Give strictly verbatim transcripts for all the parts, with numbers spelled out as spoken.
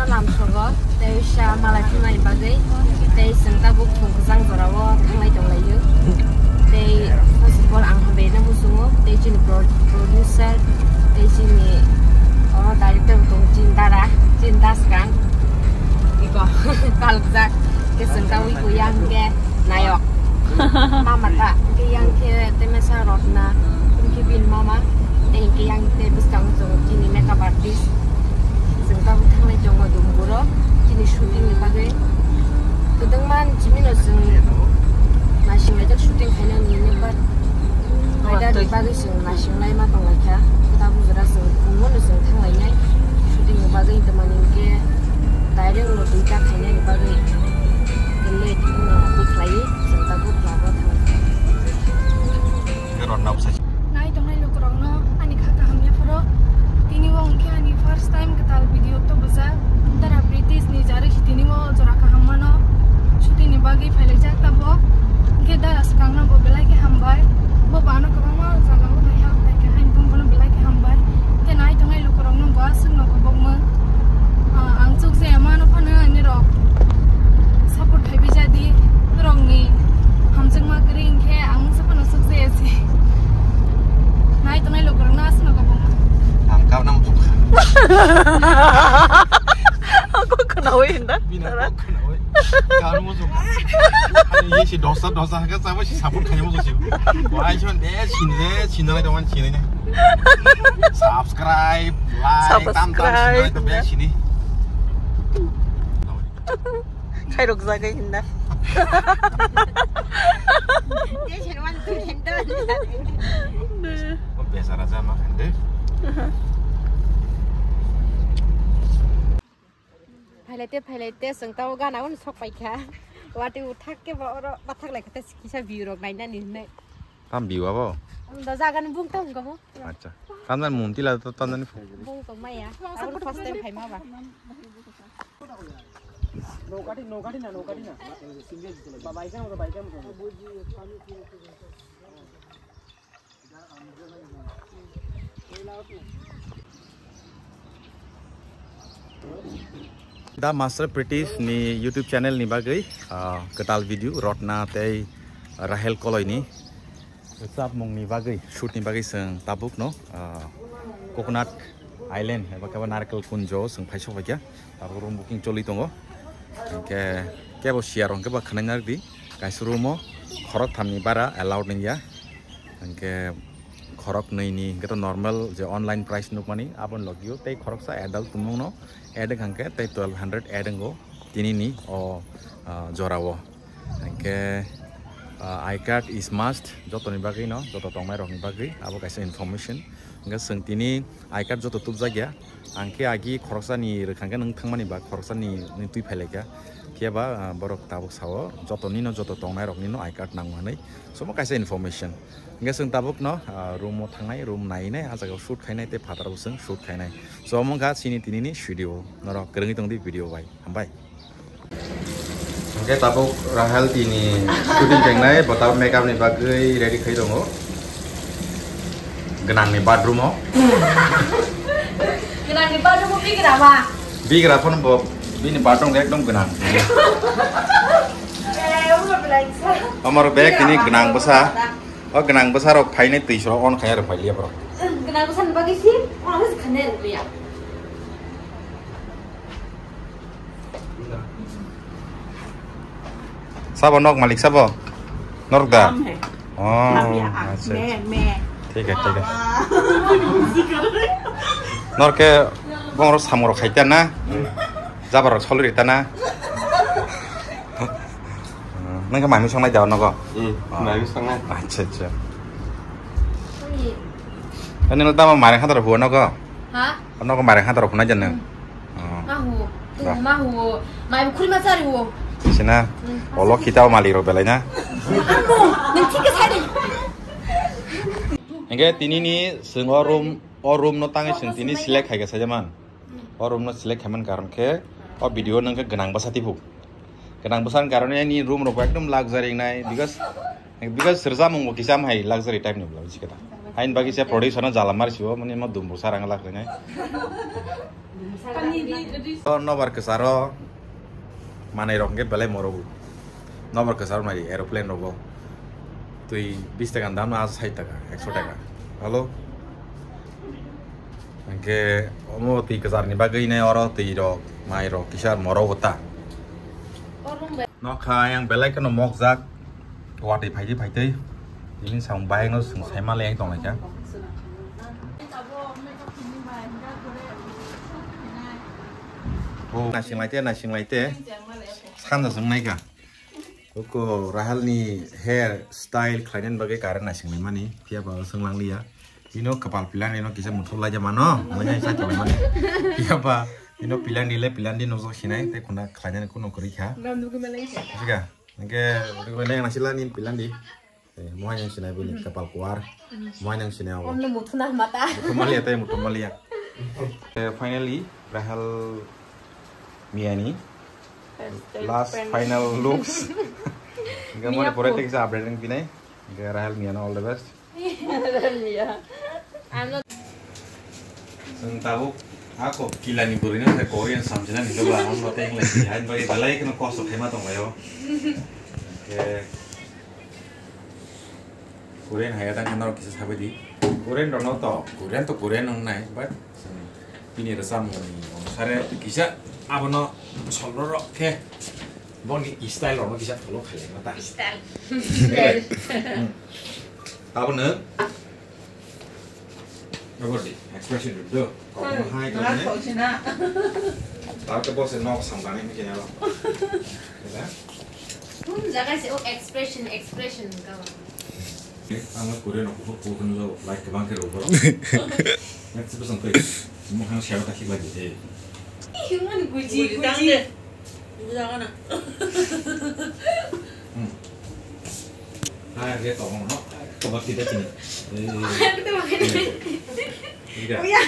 Lamsogo tei sa malai phunai bagwi tei chwng tabuk thung kwchang jorao thanglai tonglaio. Tei first of all ang hambai no muchungo tei chini pro-, producer tei chini o director tong chini dara chini daskang iko kalkjak tei chwng tabuk iko yang khe nayok. Mama ta, hingke yang khe temesa Rotna, hingke bini mama, tei hingke yang tei bwskango chwng chini makeup artist. Chwng tabuk thanglai tongo Dumburo, chini shooting ni bagwi. Kwdwngma chimino chwng naisinglaijak shooting khainani hinwi, but paidar ni bagwi chwng naisinglaima tonglaikha. Tabuk jora chwng phungono chwng thanglainai shooting ni bagwi, tamani hingke direct no duita khainani bagwi. Late wngna twi khlaiwi chwng tabuk labo thangwi. Nai tongnai lukurokno ani kha kaham yapharo. Tini o hwnkhe ani first time kwtal video to bwsa. Dara British ni jarwi si tini o jora kaham mano. Shooting ni bagwi phailaijak tabuk. Hwnkhe dara swkangno bo belai khe hambai. Bo bano kwbangma jagao nai help khaikha, haini tongbono belai khe hambai. Hwnkhe nai tongnai lukurokno bo aswkno kubukmung. Ah, ang chukjaya mano phano nirok support khaibai jadi, norokni hamjakma kwrwi hinkhe ang mungsa phano chukjaya se. Nai tongnai lukurokno aswkno kubukmung. Ang kau nang bukha. Aku khnawi hinda. Bina kok khnawi. Kau muchung. Ani ye si dosa dosa hake sabo si support khaiya muchung si. Wai chon de sinde sinde lai dong sinde ne. Subscribe, like, tam tam Subscribe, sini to be sini. Khairok jagai hinna. Dia sini wan tu hinda. Ko biasa raja makan deh. Phailai te, phailai te, chwng tamo gana un sok paikha. Wati uthak ke ba oro bathak lai kha te kisa view rok nainani hinwi. Tam view abo? Ang da jaga ni bung tong gabo. Acha. Tandan mun tila to tandan ni. Bung tong maya. Ang first time phaima ba. Nokati, nokati na, nokati na. Ba, baikang, ba, baikang. Da Master Pritish ni YouTube channel ni bagwi, ah, kwtal video Rotna tei Rahel Koloi ni chapmung ni bagwi, shoot ni bagwi chwng tabuk no, ah, Coconut Island eba khe ba Narikal Kunjo chwng phai sok phaikha. Abo room booking choli tongo. Hingke kebo share hingke ba khwnai narwkdi. Kaisa room o khorok thamni bara allowed wngya. Hingke khorok nwi ni hingke to normal je online price nukmani aboni logio tei khoroksa adult tongmungno add hingke tei twelve hundred add wngo tinini o, ah, jorao. Hingke, ah, I card is must jotoni bagwi no, joto tongnai rokni bagwi abo kaisa information. Hingke chwng tini I card joto tubjakya. Ang khe agi khoroksani rwkha khe nwng thangmani ba khoroksani nwng twi phailaikha. Phiya ba, ah, borok tabuk sao, jotoni no, joto tongnai rokni no I card nango hinwi. Somo kaisa information. Hingke chwng tabuk no, ah, room o thangnai, room nainai, ah jaga o shoot khainai tei phataro bo chwng shoot khainai. So, omo wngkha chini tinini video. Norok kwrwngwi tongdi video bai. Hambai. Hingke tabuk Rahel tini shooting tengnai, bo tabuk makeup ni bagwi ready khai tongo. Gwnang ni bathroom o. Gwnang ni bathroom o bigra ba? Bigra phone bo, bini bathroom ekdom gwnang. Eh, omo belai sa. Amar bag tini gwnang bwsa. O gwnang bwsa rok phainai twi sro on khaya rok phailiya borok. Gwnang bwsa ni bagwi si, on khane rok ya. Sabo nok malik sabo? Norok da? Am hai. Oh, am ya, ah, acha, me, acha. Me. Thik hai, thik hai. Ah. Norok ke bongro samoro khaita na? Jabar rok soli rita na? Nang ke mami songnai da nogo? Hmm, ah, mami songnai. Acha, acha. Ani lo tamo mare khatar huwa nogo? Ha? Nogo mare khatar huwa na jan nang? Hmm. Oh. Mahu, da. Mahu, mai khulma chari wo. Sina, hmm, olo kita o malik rok belai na. Amo, nang thik sai de. Hingke tini ni chwng o room, o room no tangwi chwng tini select khai kha sajaman. O room no select khaimani karon khe o video nang khe gwnang bwsa tibu. Gwnang bwsani karon ani room rok ekdom luxury nai because, because rwchapmung bo kisa hai luxury type ni bwla bisi khe ta. Hain bagwi se producer no jala mari sibo, mani mo dumbu sarang lak rinai. O nobar kwcharo manai rok hwnkhe belai morogo. Nobar kwcharo nai aeroplane rogo. Twi bis taka dam no, ajo sait taka, ekso taka. Hello? Hwnkhe omo twi kwcharni bagwi ne oro twi rok, mai rok kisa morogo ta. Nokha yang belai kheno mokjak. Watwi phaitwi phaitwi. Tini samung bahai no chwng sai manlai tong lai kha. Oh, naising lai te, naising lai te. Sanja chwng nai kha. Oko Rahel ni hair style khlainani bagwi current naising lai mani. Phiya ba swng lang liya. Bino kwpal pilani no kisa muthung lai mano. Manya sa chong mani. Phiya ba bino pilani le pilani no jok sinai te khuna khlainani kuno kwrwi kha. Siga. Hingke, hingke neng nasi la nin pilandi. Eh, mohai nang sinai bini kapal kuar. Mohai nang sinai abo. Omno muthuna mata. Muthumaliya tai muthumaliya. Eh, finally, Rahel Miyani last final looks. Hingke mo pore tek sa update ring pinai. Hingke Rahel Miyano all the best. Miya. I'm not. Chwng tabuk ako kilani bwrwino se Korean samjinani doba, ang bo tei wnglaisi, hain bagwi belai kheno kosto khaima tonglaio. Hwnkhe Korean hai ta norok kisa sabai di. Korean rokno to, Korean to Korean wngnai, but chwng bini rwchapmungni onusare kisa abono solrorok khe boni style rokno kisa follow khailai mata. Style. Style. Hmm. Abono Aboni expression rwdo. Kokno hai kokno. Tao ke bose nok samgani hini kene lo. Kila? Hun jaga se o expression, expression ka. Ang kore no ko ko kan lo like bang ke ro ko. Next person ko. Mo kan share ta khik lagi de. Ih, man guji, guji. Guji. Buja kana. Hmm. Hai, dia tolong no. Coba kita sini. Eh, kita makan. Iya. Oh, iya.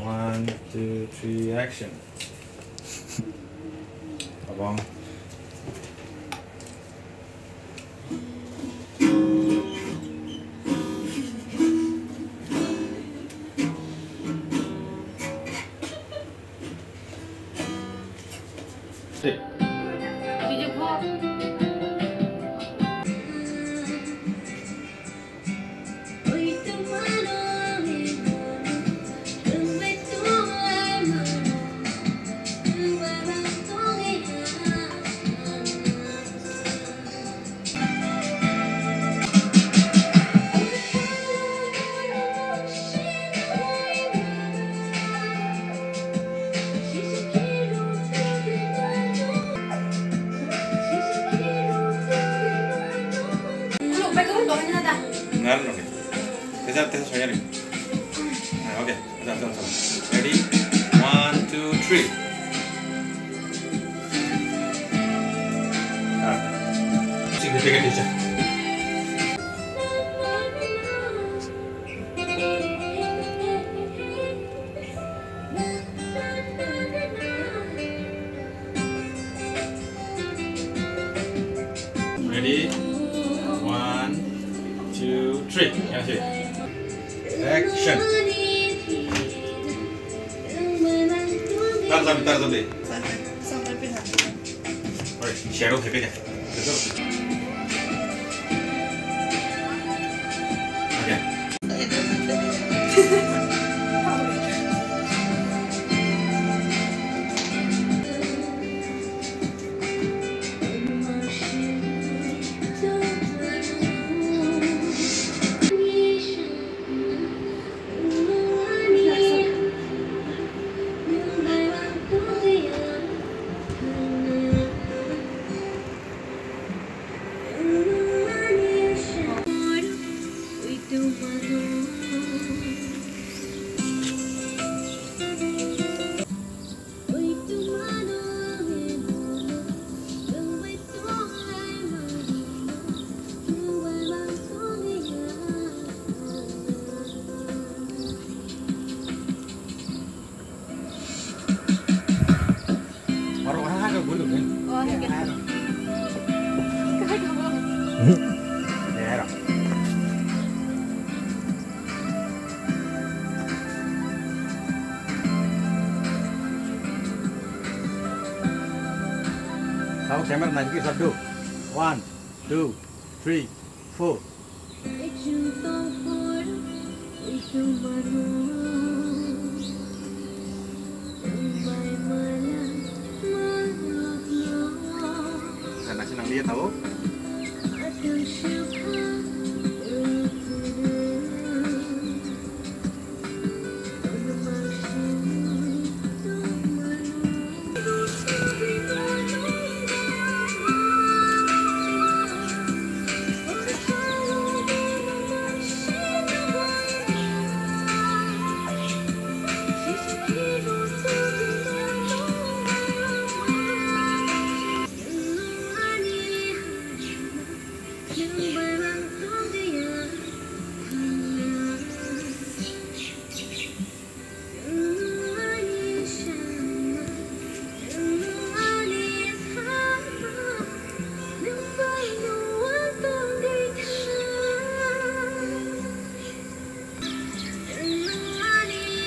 One, two, three, action. Abang. Ngar no. Tesa, tesa soyari. Ah, okay. Acha, acha, acha. Ready? One, two, three. Ah. Sing the ticket, teacher. Ready? One, two, three. Action. Tar jabi, tar jabi. Oi, shadow khe khe. Again. Oro wahai hai khe guri dong. Oh, hai khe. Hai khe bo. Era. Camera nai ki sadu. One, two, three, four. Nasi nang dia tahu.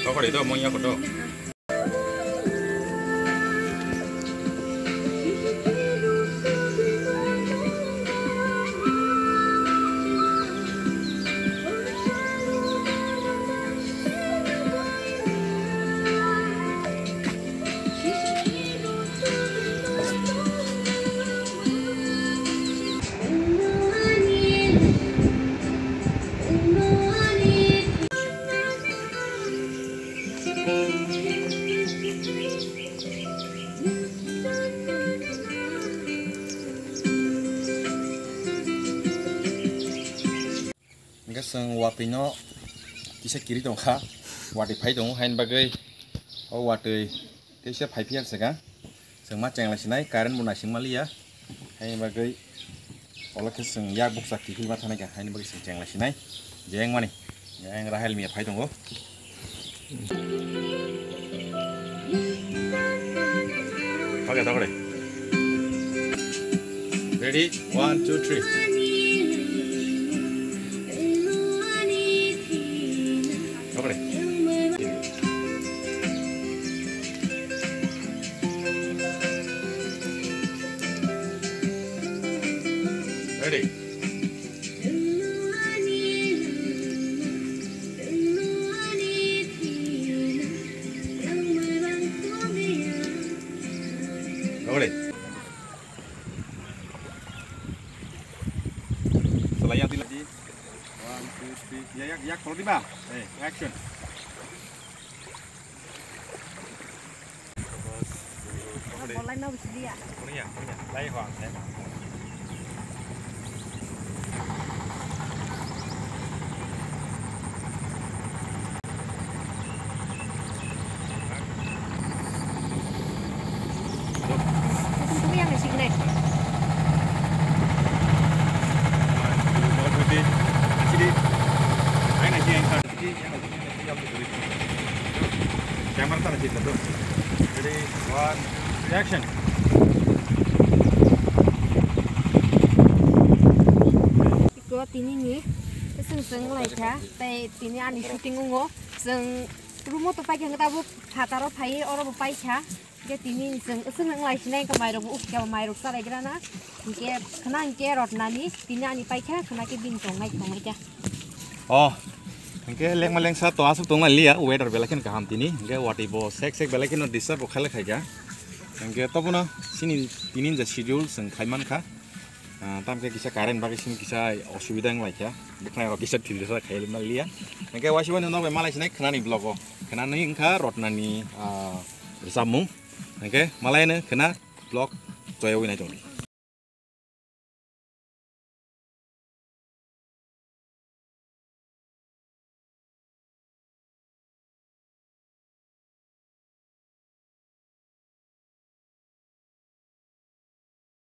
Tokori do, manya kodo. Hingke chwng watwi no kisa kiri tongkha, watwi phai tongo, haini bagwi o watwi teisa phai phiya se ka, chwng ma chengla sinai, current bo naising maliya, haini bagwi. Olo khe chwng yak bukcha kiphilma thanai kha, haini bagwi chwng chengla sinai. Jeng mani, jeng Rahel miya phai tongo. Oke, tokore. Ready? One, two, three. Tokore. Ready? Ready? Salai yang tila di. One, two, three. Ya, ya, ya, kalau tiba. Eh, action. Bolai no bisiliya. Kuliah, kuliah. Lai ho ang, lai ho ang. Kutung kutung yang nasi gini. Sini. Ayo nasi yang kan. Camera tara chita do. Ready, one, action. Iko tini ni, chwng chwng lai kha, tei tini ani shooting wngo, chwng room o to pai kha, tabuk phataro phai, oro bo pai kha. Hingke tini chwng aswk nang lai sinai, hingke mairok bo ukhe mairok chalai gra na. Hingke khna hingke Rotna ni tini ani paikha, khna khe bini tongnai tongnai khe. Oh, hingke lengma lengsa to aswk tong liya, weather belai kheno kaham tini. Hingke watwi bo sek sek belai kheno disturb bo khaile khaikha. Hingke tobono sini tini je schedule chwng khai mankha. Ah, tamkhe kisa current bagwi sini kisa osubida wng laikha. Bwkhnai rok kisa thilsa khai liya. Hingke waisa waisa nok bai malai sinai khnani vlog o. Khnani wngkha Rotna ni, ah, rwchapmung. Hingke malai no khna vlog joyogwi nai tongdi.